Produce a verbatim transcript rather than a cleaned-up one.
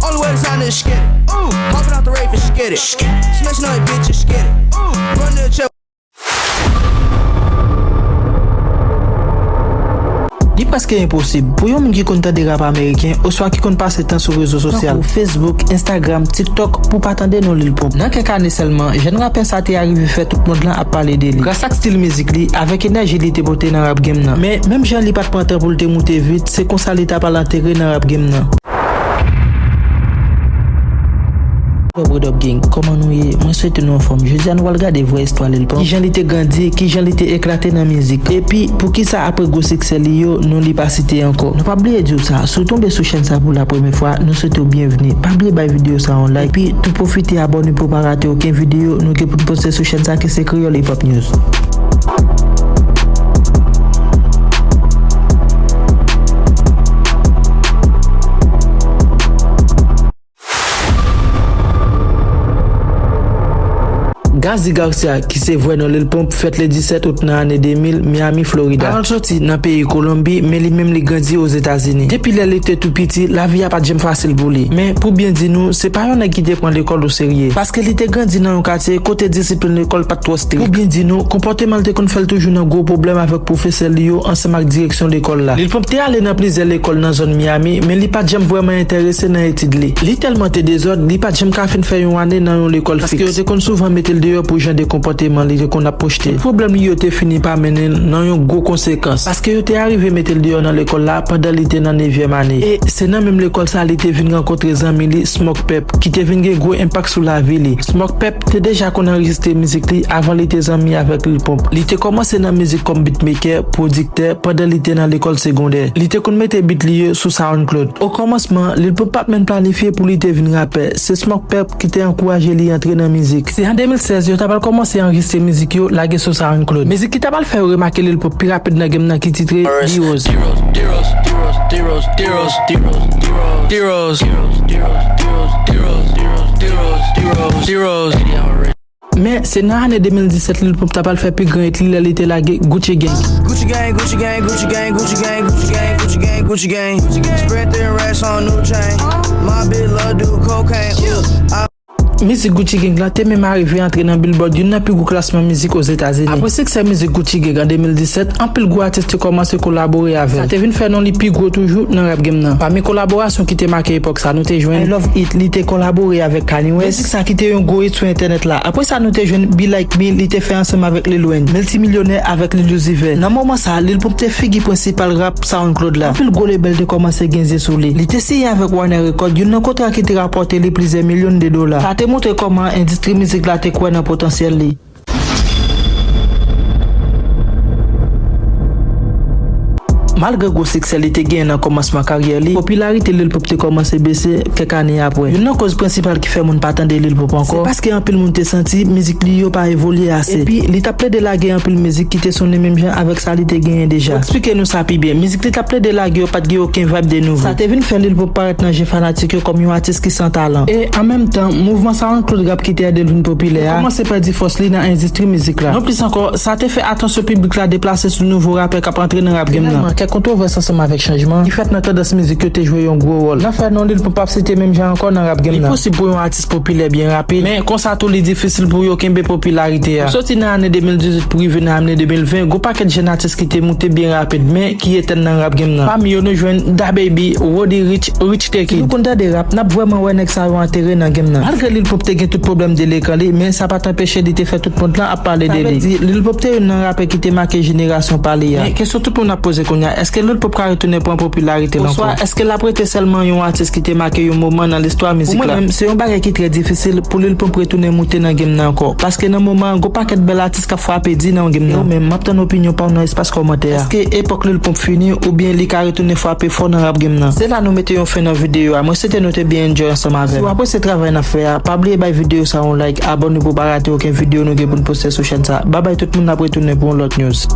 Always on this, get it. Ooh, hopping out the rave and get it. Smashing on bitches, get it. Ooh, run the check. Li prèske enposib pou yon moun ki konn tande rap ameriken oswa ki konn pase tan sou rezo sosyal tankou Facebook, Instagram, TikTok pou pa tande non Lil Pump. Nan kèk ane sèlman, jèn rapè sa te arive fè tout mond lan ap pale de li gras ak stil mizik li avèk enèji li te pote nan rap game nan. Men, menm jan li pa t pran tan pou l te moute vit, se konsa li t ap al antere nan rap game nan. What's up, Red Up Gang? Kòman nou ye? Mwen swete nou anfòm. Jodi a nou pral gade vrè istwa Lil Pump. Kijan li te grandi, kijan li te eklate nan mizik. Epi, poukisa apre gwo siksè li yo, non li pa site ankò. Nou pa bliye di w sa, si w tonbe sou chèn sa pou la premyè fwa, nou swete w byenvni. Pa bliye bay videyo sa yon like. Epi, tou pwofite abòne pou w pa rate okenn videyo nou gen pou n poste sou chèn sa ki se Kreyòl Hip Hop News. Gazzy Garcia, ki se vrè non Lil Pump, fèt le disèt out nan ane de mil, Miami, Florida. Avan l soti nan peyi Kolonbi, men li menm li grandi Ozetazini. Depi lè li te tou piti, lavi a pa t janm fasil pou li. Men, pou byen di nou, se pa yon nèg ki te pran lekòl oserye. Paske li te grandi nan yon katye kote disiplin lekòl pa t twò strik. Pou byen di nou, konpòteman l te konn fè l toujou nan gwo pwoblèm avèk pwofesè li yo ansanm ak direksyon lekòl la. Lil Pump te ale nan plizyè lekòl nan zòn Miami, men li pa t janm vrèman enterese nan etid li. Li tèlman te dezòd, li pa t janm ka fin fè yon ane nan yon lekòl fiks. Paske yo te konn souvan mete l deyò pou jan de konpòteman li te konn ap pwojte. Tout pwoblèm li yo te fini pa mennen l nan yon gwo konsekans. Paske yo te arive mete l deyò nan lekòl la pandan li te nan nevyèm ane. E se nan menm lekòl sa li te vin rankontre zanmi li, Smoke Pep, ki te vin gen gwo enpak sou lavi li. Smoke Pep te deja konn anrejistre mizik li avan li te zanmi avèk Lil Pump. Li te kòmanse nan mizik kòm beatmaker, pwodiktè, pandan li te nan lekòl segondè. Li te konn mete beat li yo sou SoundCloud. Okòmansman, Lil Pump pa t menm planifye pou li te vin rapè. Se Smoke Pep ki te ankouraje li antre nan mizik. Se an de mil sèz yo ta pral kòmanse anrejistre mizik yo, lage sou SoundCloud. Mizik ki ta pral fè yo remake Lil Pump pi rapid nan game nan ki titre Deros. Men se nan ane de mil disèt Lil Pump ta pral fè pi gran hit li lè li te lage Gucci Gang. Gucci gang, Gucci gang, Gucci gang, Gucci gang, Gucci gang, Gucci gang, Gucci gang. Sprinting racks on new chain. My bitch love do cocaine. Ooh, I Mizik Gucci Gang la te menm arive antre nan Billboard, youn nan pi gwo klasman mizik Ozetazini. Apre siksè mizik Gucci Gang an de mil disèt, anpil gwo atis te kòmanse kolabore avè l. Sa te vin fè non li pi gwo toujou nan rap game nan. Pami kolaborasyon ki te make epòk sa, nou te jwenn I Love It, li te kolabore avèk Kanye West. Mizik sa ki te yon gwo hit sou entènèt la. Apre sa, nou te jwenn Be Like Me, li te fè ansanm avèk Lil Wayne. Miltimilyonè avèk Lil Uzi Vert. Nan moman sa, Lil Pump te figi prensipal rap SoundCloud la. Anpil gwo label te kòmanse gen zye sou li. Li te siyen avèk Warner Records, youn nan kontra ki te rapòte li plizyè milyon de dola. Sa te montre kòman endistri mizik la te kwè nan potansyèl li. Malgre gwo siksè li te genyen nan kòmansman karyè li, popilarite Lil Pump te kòmanse bese kèk ane apre. Youn nan kòz prensipal ki fè moun pa tande Lil Pump ankò, se paske anpil moun te santi mizik li yo pa evolye ase. Epi, li t ap plede lage anpil mizik ki te sonnen menm jan avèk sa li te genyen deja. Pou eksplike nou sa pi byen, mizik li t ap plede lage yo pa t gen okenn vibe de nouvo. Sa te vin fè Lil Pump parèt nan je fanatik yo kòm yon atis ki san talan. E, an menm tan, mouvman SoundCloud rap ki te ede l vin popilè a, kòmanse pèdi fòs li nan endistri mizik la. Non plis ankò, sa te fè atansyon piblik la deplase sou nouvo rapè k ap antre nan rap game nan. Finalman, kèk kontwovès ansanm avèk chanjman ki fèt nan tandans mizik yo te jwe yon gwo wòl nan fè non Lil Pump ap site menm jan ankò nan rap game nan. Li posib pou yon atis popilè byen rapid, men konsa tou li difisil pou yo kenbe popilarite a. Pou soti nan ane de mil dizuit pou rive nan ane de mil ven, gwo pakèt jèn atis ki te moute byen rapid, men ki etèn nan rap game nan. Pami yo nou jwenn DaBaby, Roddy Ricch, Rich the Kid. Si nou konn tande rap, n ap vrèman wè nèg sa yo antere nan game nan. Malgre Lil Pump te gen tout pwoblèm de lekran li, men sa pa t anpeche li te fè tout mond lan ap pale de li. Sa vle di, Lil Pump te youn nan rapè ki te make jenerasyon pa li a. Men kesyon tout moun ap poze kounye a, èske Lil Pump ka retounen pran popilarite l ankò? Oswa èske l ap rete sèlman yon atis ki te make yon moman nan listwa mizik la? Pou mwen menm, se yon bagay ki trè difisil pou Lil Pump retounen moute nan game nan ankò. Paske nan moman an, gwo pakèt bèl atis k ap frape di nan game nan. E ou menm, m ap tann opinyon pa w nan espas kòmantè a. Èske epòk Lil Pump fini oubyen li ka retounen frape fò nan rap game nan? Se la nou mete yon fen nan videyo a. Mwen swete nou te byen enjoy ansanm avè m. Si w apresye travay n ap fè a, pa bliye bay videyo sa yon like, abòne pou w pa rate okenn videyo nou gen pou n poste sou chèn sa. Babay tout moun, n ap retounen pou yon lòt news.